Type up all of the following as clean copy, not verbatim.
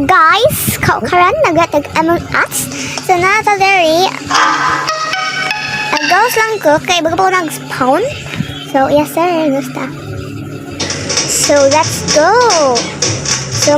Guys, karon nagatag Among Us. So nata diri. Ghost lang ko kay bago pa ko nag-spawn. So yes sir, gusta. So let's go. So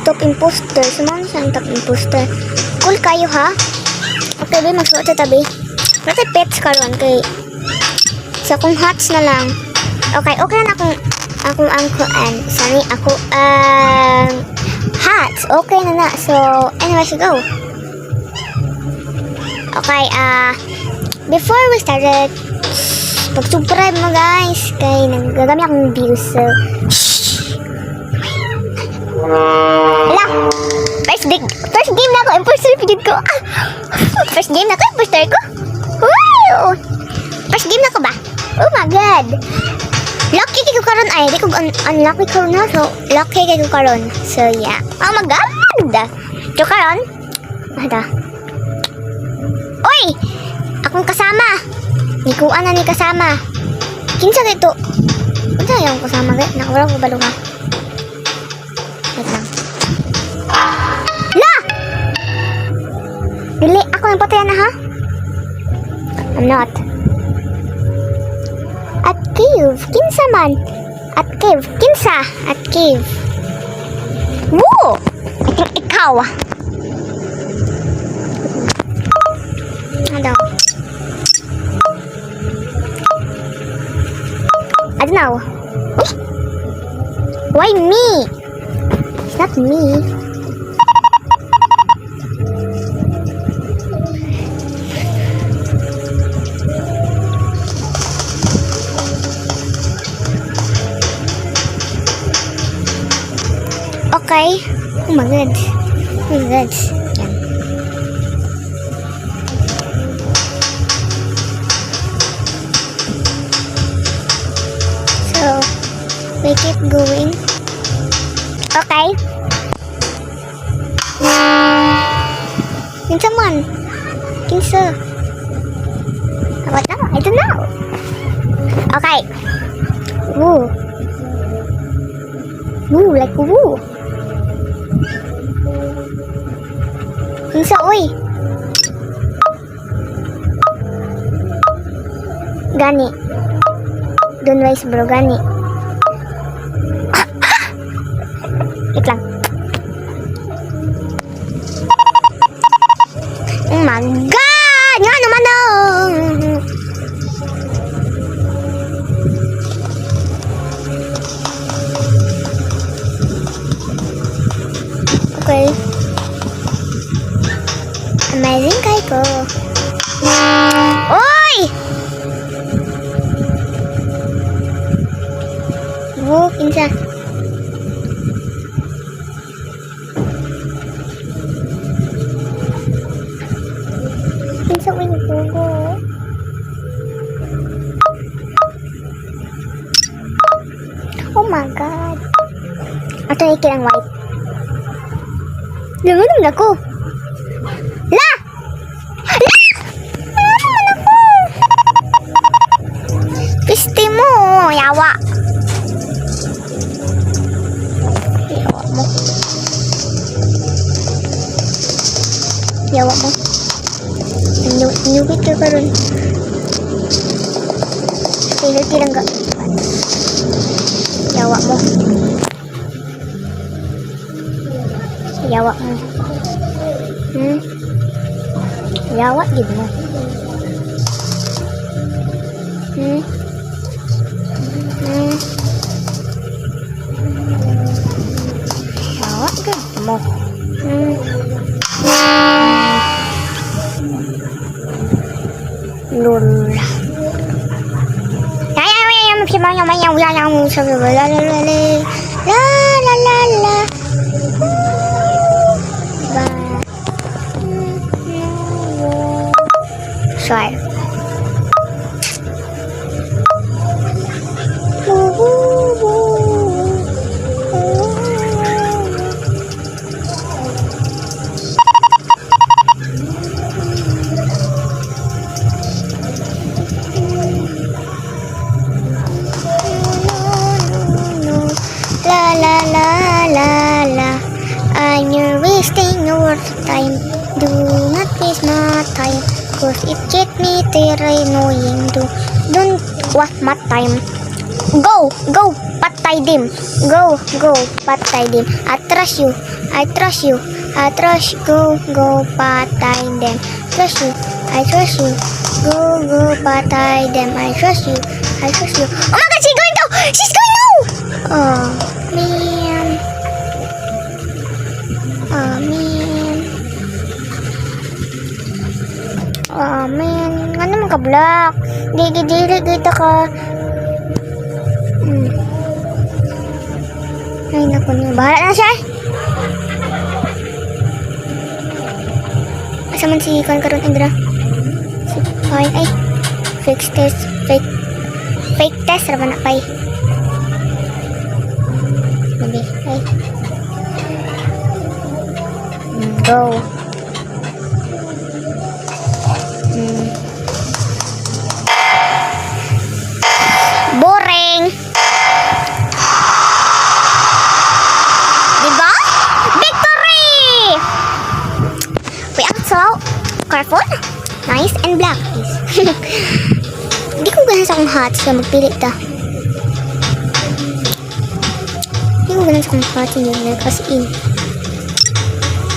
top imposter. So mao na siyang top imposter. Cool kayo ha. Okay, be magsuot sa tabi. Wala pets karon kay sa kung hots na lang. Okay, okay na akong akong ang kuan. Sani ako ang hats. Okay na na. So, anyway, so go. Okay, before we started, pag-subscribe mo guys, kay nagagami akong views. So, shh. Hala! First game na ako, imposter pigid ko. Ah! First game na ako, imposter ko. Wow! First game na ko ba? Oh my God! Lucky kay ko karon ay, di ko unlucky karon na. So, lucky kay ko karon. So, yeah. Oh my God! So, karon, ada. Oy! Akong kasama. Nikuan na ni kasama. Kinsa kay to? Unsa yung kasama kay? Nakawala ko balo ha. Wait lang. La! Dili, ako nang patayan na ha? I'm not. At cave, kinsa man? At cave, kinsa? At cave. Woo! I think ikaw. Ano? I don't know. Uy! Why me? It's not me. Okay. Oh my God. Oh my God. Yan. So, we keep going. Okay. Kinsa man? Kinsa? I don't know. I don't know. Okay. Woo. Woo, like woo. Kinsa, uy? Gani. Don't waste bro, gani. Wait lang. Oh my God! Nga naman oh! Okay. Amazing kay ko. Oy! Woo, kinsa? Kinsa uy go. Oh my God. Ato ay kilang white. Langan naman ako. La! La! Ano naman ako? Piste mo, yawa. Yawa mo. Yawa mo. Inyugit ka karon. Inyugit lang ka. Yawa mo. Yawa mo. Hmm? Yawa gid mo. Hmm? Hmm? Yawa gid mo. Hmm? Lol. La la la la. Sorry. La la la la la. your time. Do not waste my time. 'Cause it get me very annoying. Do, don't waste my time. Go, go, patay them. Go, go, patay them. I trust you. I trust you. I trust. Go, go, patay them. Trust you. I trust you. Go, go, patay them. I trust you. I trust you. Oh my God, she's going to! She's going no! Oh, man. Oh, man. Oh, man. Ano man ka black? Di, di, dili, kita ka. Ay, naku niyo. Bahala na siya. Asa man si Kan karon, Indra? Si Pai. Ay. Fake test. Fake. Fake test. Ra ba na, Pai? Maybe. Ay. Go. Boring. Diba? Victory! We are so careful, nice, and black. Hindi ko ganahan sa akong hat, so magpili ta. Hindi ko ganahan sa akong hat, hindi ko as in.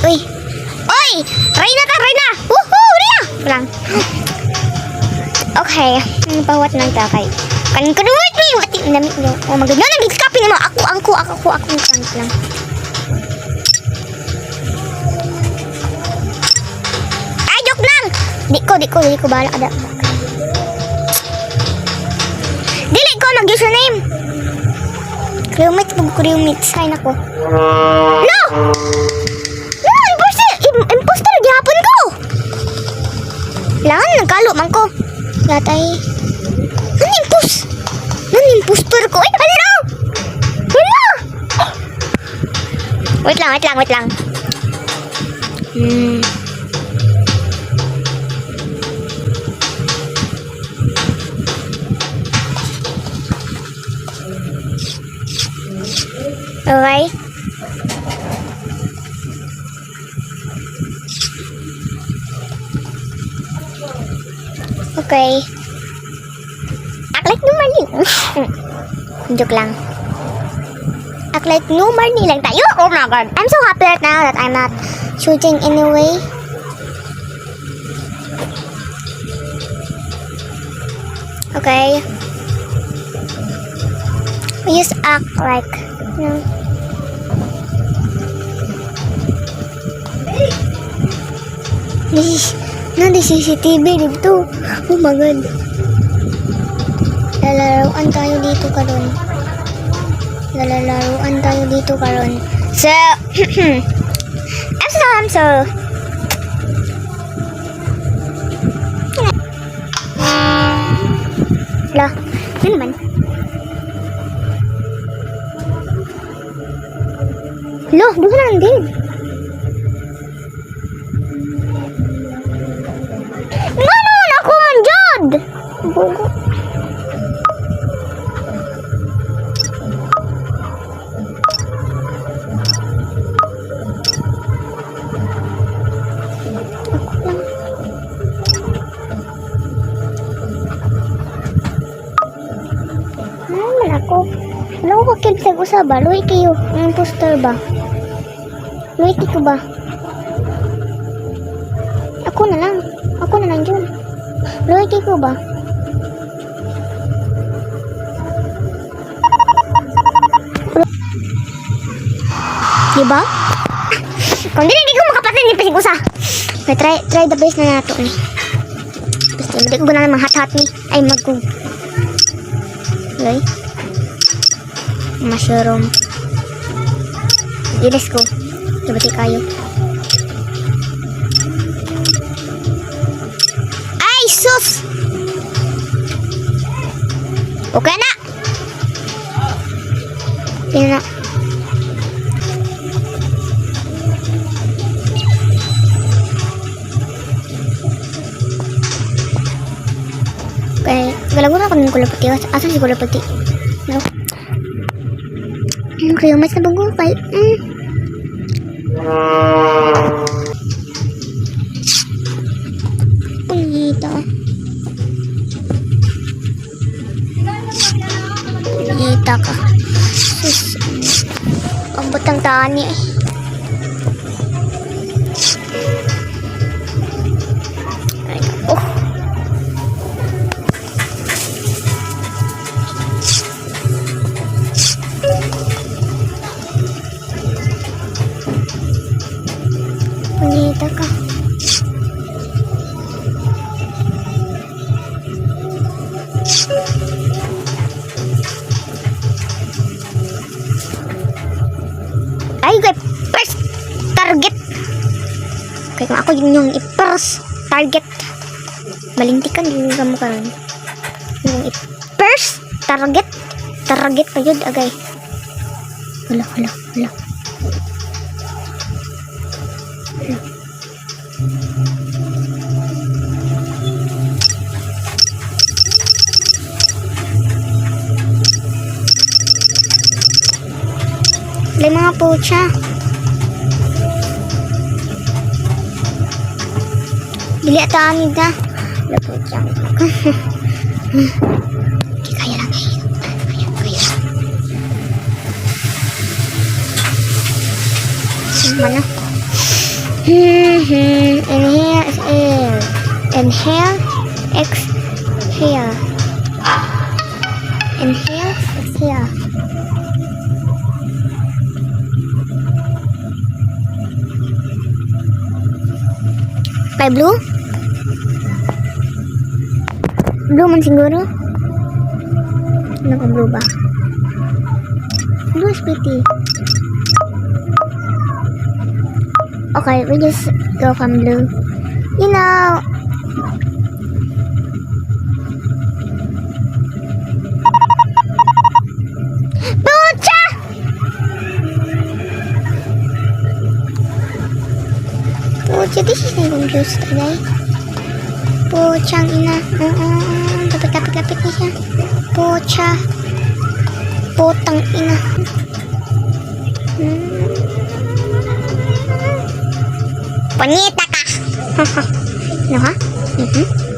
Uy! Uy! Reyna ta, Reyna! Woohoo! Reyna! Lang. Okay, ang pawat ng takay. Kanin ko ni mati nami no. Oh my God. No, nag-copy mo. Ako, ako, ako, ako, ako, lang lang. Ay, joke lang. Di ko, di ko, di ko, bahala ka da. Dili ko mag-username. Crewmates, pag crewmates. Ay, nako. No! No, imposter! Imposter, gihapon ko! Kailangan, nagkalo man ko. Yatay. Nan impus? Nan impostor ko? Ay, hala! Hala! Wait lang, wait lang, wait lang. Okay. Okay. Act like no money. Joke lang. Act like no money lang tayo. Oh my God. I'm so happy right now that I'm not shooting anyway. Okay. We just act like. This is, no, this CCTV dito. Oh my God. Lalaruan tayo dito karon. Lalaruan tayo dito karon. So, I'm so. Lah, ano naman? Lo, duha na lang din. Nga naman ako man jud. Bugo. Ako lang. Ano naman ako? Wala ko kakil sa usa ba? Luwi kayo. Ang impostor ba? Luwi ko ba? Ako na lang. Ako na lang dyan. Luwi ko ba? Diba? Kung di ko makapatay ni pasig usa. Okay, try try the best na nato ni. Basta hindi ko na hat-hat ni. Ay magkug. Okay. Mushroom. Okay, let's go. Diba kayo? Ay, sus! Okay na! Okay na. Okay, galago na ako ng kulay puti. Asa si kulay puti? No. Kaya mas na bago kay. Punyeta. Punyeta ka. Sus. Ang butang tani eh. Ay, oh. Punyeta ka. Ay, kay first target. Kaya kung ako yun yung i-first target. Malintikan din ka mo karon. Yung i-first target. Target pa yun, agay. Hala, hala, hala. Hala. Wala mga pucha. Dili ata ani na. Wala pucha. Okay, kaya lang. Kaya, kaya, kaya. Mana? Inhale, exhale. Inhale, exhale. Inhale, exhale. Kay blue? Blue man siguro? Ano ka blue ba? Blue is pretty. Okay, we just go from blue. You know. Pucha! Pucha, this is not confused today. Puchang ina. Oo, lapit, lapit, lapit na siya. Pucha. Putang ina. Punyeta ka! Ano ha?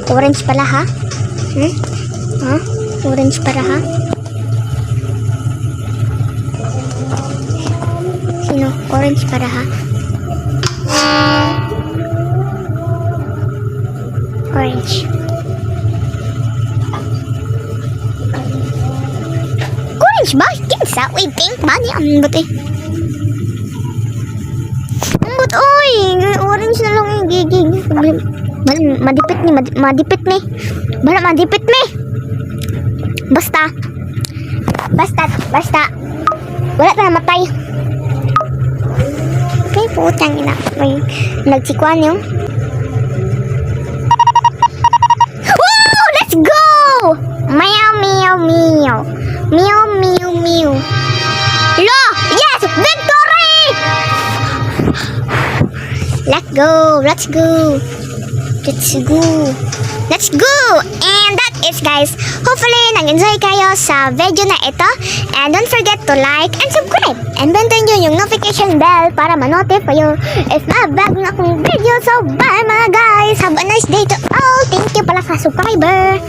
Orange pala ha? Hmm? Ha? Orange pala ha? Sino? Orange para ha? Orange. Orange ba? Kinsa? Uy, pink ba? Ni ambot eh. Ambot, oy! Orange na lang yung gigig. Madipit ni, madipit ni. Bala, madipit ni. Basta. Basta, basta. Wala pa namatay. Okay, putang ina. May nagsikwan yung. Woo! Let's go! Meow, meow, meow. Meow, meow, meow. Lo! Yes! Victory! Let's go! Let's go! Let's go! Let's go! And that is, guys. Hopefully, nag-enjoy kayo sa video na ito. And don't forget to like and subscribe. And pindutin nyo yung notification bell para ma-notify kayo if may bago na akong video. So, bye mga guys! Have a nice day to all! Thank you pala sa subscriber!